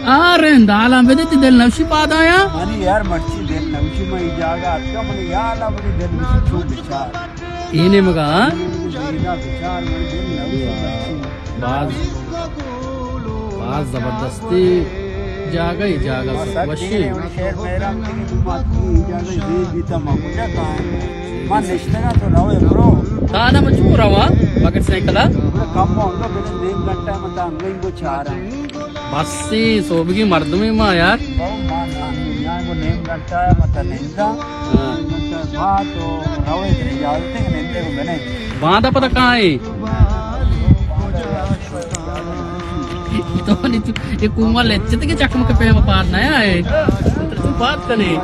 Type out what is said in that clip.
آ رند حالاں بدے، تئی دل نوشی پاد آیا؟ منی یار مرچی دل نوشی، من اے جاگہ اتکا، منی یار منی دل نوشی چون بچار۔ اے نیمگا، ہاں؟ اے نیمگا بچار، منی دل نوشی مرچی۔ باز، باز زبردستی جاگہ، اے جاگہ وشی۔ شہر مہران تئی مات کی جاگہ زیر بیتا ما کجا کائیں۔ من نشتگا تو روے برو۔ تا نہ من چون رواں، مگر سائیکل ءَ۔ کم ہوں تو بلے نیم گھنٹہ من تا انگیں گو چاراں۔ بس اے سوبگی مردمے ما یار۔ بابا ما نہ، نہ، گو نیم گھنٹہ ءَ من تا ننداں۔ ہاں۔ من تا با تو روے تئی اجازت ہے کہ نندے گو بنے۔ باندا پدا کائیں؟ تو نی تو اے کوما لچت کے چکم کے پیم پار نہ آئے۔ تو بات کنے۔